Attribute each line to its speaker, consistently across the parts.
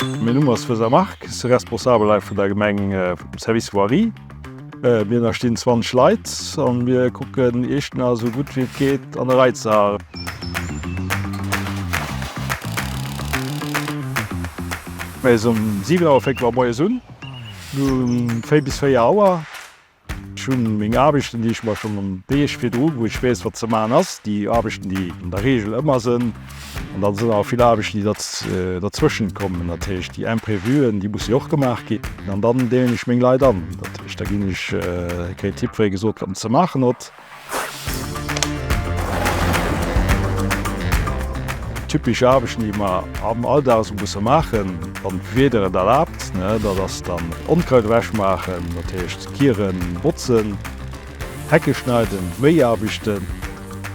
Speaker 1: Mäin Numm ass Feser Marc, ech si Responsabel hei vun der Gemeng vum Service Voirie. Mir ënnerstinn 20 Leit an mir kucken Iechternach esou gutt wéi et geet an der Rei ze halen. Mir si um 7 Auer fénke mer moies un, um 4 bis 4 Auer. Ech hunn meng Aarbechten, déi ech mer schonn Deeg virdru, wou ech weess, wat ze maachen ass, déi Aarbechten, déi an der Reegel ëmmer sënn. An dann sënn awer vill Aarbechten, déi derzwëschent kommen. Dat heescht, déi Imprévuen, déi musse jo och gemaach ginn. An dann deelen ech meng Leit an. Dat heescht, da ginn ech, kréit jiddweree gesot, wat en ze maachen huet. Typesch Aarbechten, déi mer am Alldag esou musse maachen, wann d'Wieder et erlaabt, dat ass dann Onkraut ewechmaachen, dat heescht Kieren, botzen, Hecke schneiden, Méiaarbechten.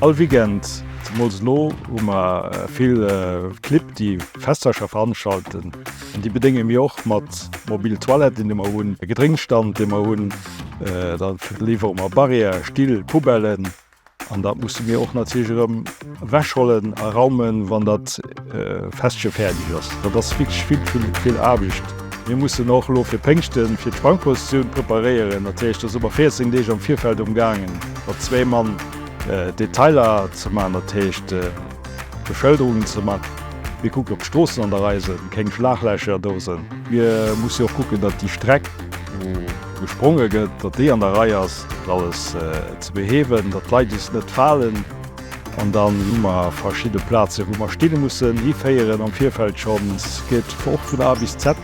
Speaker 1: All Weekend, zemools elo, hu mer vill Clibb, déi Festercher veranstalten. An déi bedénge mir och mat mobil Toiletten, déi mer hunn, Gedrénksstand, dee mer hunn. Da liwwere mer Barrière, Still, Poubellen. An dat musse mir och natierlech erëm ewechhollen a raumen, wann dat Festche fäerdeg ass. Dat ass wierklech vill, vill, vill Aarbecht. Mir mussen och elo fir Péngschten, fir d'Sprangprozessioun preparéieren. Dat heescht, do si mer 14 Deeg am Virfeld umgaangen, mat zwee Mann Detailer ze maachen, dat heescht Beschëlderungen ze man. Mir kucken, ob d'Stroossen an der Rei sinn, keng Schlaglächer do sinn. Mir musse jo och kucken, datt déi Streck, wou gespronge gëtt, datt déi an der Rei ass, dat alles ze behewen, datt d'Leit eis net falen. An dann hu mer verschidde Plaze wou mer Still mussen hiféieren am Virfeld schonn. Et geet och vun A bis Z.